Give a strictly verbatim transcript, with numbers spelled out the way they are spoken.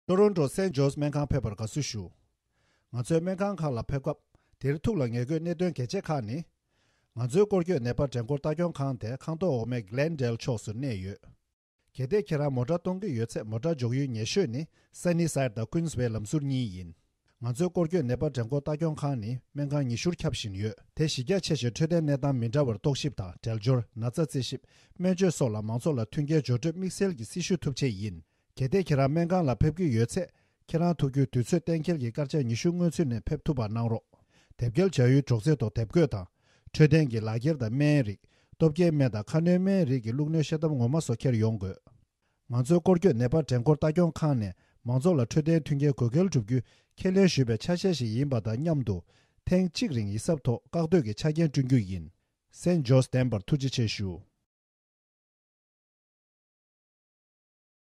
ཊོ་རོན་ཊོ་སེན་ཇོརྗ་སྨན་ཁང་ཕེབས་པར་དགའ་བསུ་ཞུ། ང་ཚོའི་སྨན་ཁང་ཁག་ལ་ཕེབས་སྐབས་དེར་ཐུགས་ལ་ངེས་དགོས་གནད་དོན་གལ་ཆེ་ཁག་ནི། ང་ཚོའི་སྐོར་སྐྱོད་ནད་པ་འགྲན་སྐོར་ལྟ་སྐྱོང་ཁང་དེ་ཁང་ཐོག་འོག་མའི་གི་ལེན་ཌེལ་ཕྱོགས་སུ་གནས་ཡོད། གལ་ཏེ་ཁྱེད་རང་མོ་ཊ་གཏོང་གི་ཡོད་ཚེ་མོ་ཊ་འཇོག་ཡུལ་ཉེ་ཤོས་ནི་སན་ནི་སའེ་ཌི་དང་ཀུན་སི་ཝེ་ལམ་ཟུར་གཉིས་ཡིན། ང་ཚོའི་སྐོར་སྐྱོད་ནད་པ་འགྲན་སྐོར་ལྟ་སྐྱོང་ཁང་ནི་སྨན་ཁང་ཉི་ཤུར་ཁྱབ་བཞིན་ཡོད། དེ་གཞི་རྒྱ་ཆེ་ཞིང་འཕྲོད་བསྟེན་གནས་སྟངས་མི་འདྲ་བར་རྟོག་ཞིབ་དང་འབྲེལ་སྦྱོར། ན་ཚ་རྩད་ཞིབ། སྨན་བཅོས་སོགས་ལ་མང་ཚོགས་ལ་མཐུན་རྐྱེན་སྦྱོར་སྤྲོད་དམིགས་བསལ་གྱི་སྲི་ཞུ་ཐུབ་ཆེད་ཡིན། གལ་ཏེ་ཁྱེད་རང་སྨན་ཁང་ལ་ཕེབས་ཀྱི་ཡོད་ཚེ། ཁྱེད་རང་ཐུགས་རྒྱུས་དུས་ཚོད་གཏན་འཁེལ་གྱི་སྐར་ཆ་ཉི་ཤུ་སྔོན་ཚུད་ནས་ཕེབས་ཐུབ་པ་གནང་རོགས། དེབ་སྐྱེལ་བྱ་ཡུལ་གྲོགས་རྩེ་ཐོག་དེབ་འགོད་དང་། འཕྲོད་བསྟེན་གྱི་ལག་འཁྱེར་དང་སྨན་རིགས། སྟོབས་སྐྱེད་སྨན་དང་ཁ་སྣོན་སྨན་རིགས་ཀྱི་བླུགས་སྣོད་ཤེལ་དམ་ངོ་མ་སོགས་འཁྱེར་ཡོང་དགོས། ང་ཚོའི་སྐོར་སྐྱོད་ནད་པ་འགྲན་སྐོར་ལྟ་སྐྱོང་ཁང་ནས་མང་ཚོགས་ལ་འཕྲོད་བསྟེན་མཐུན་རྐྱེན་དགོས་གལ་སྒྲུབ་རྒྱུ་ཁས་ལེན་ཞུས་པའི་ཆ་ཤས་ཤིག་ཡིན་པ་དང་མཉམ་དུ། ཐེངས་གཅིག་རིང་ཡིག་ཚབ་ཐོག་བཀག་སྡོད་ཀྱི་ཆ་རྐྱེན་བསྐྲུན་རྒྱུ་ཡིན། སེན་ཇོརྗ་བདེན་པར་ཐུགས་རྗེ་ཆེ་ཞུ།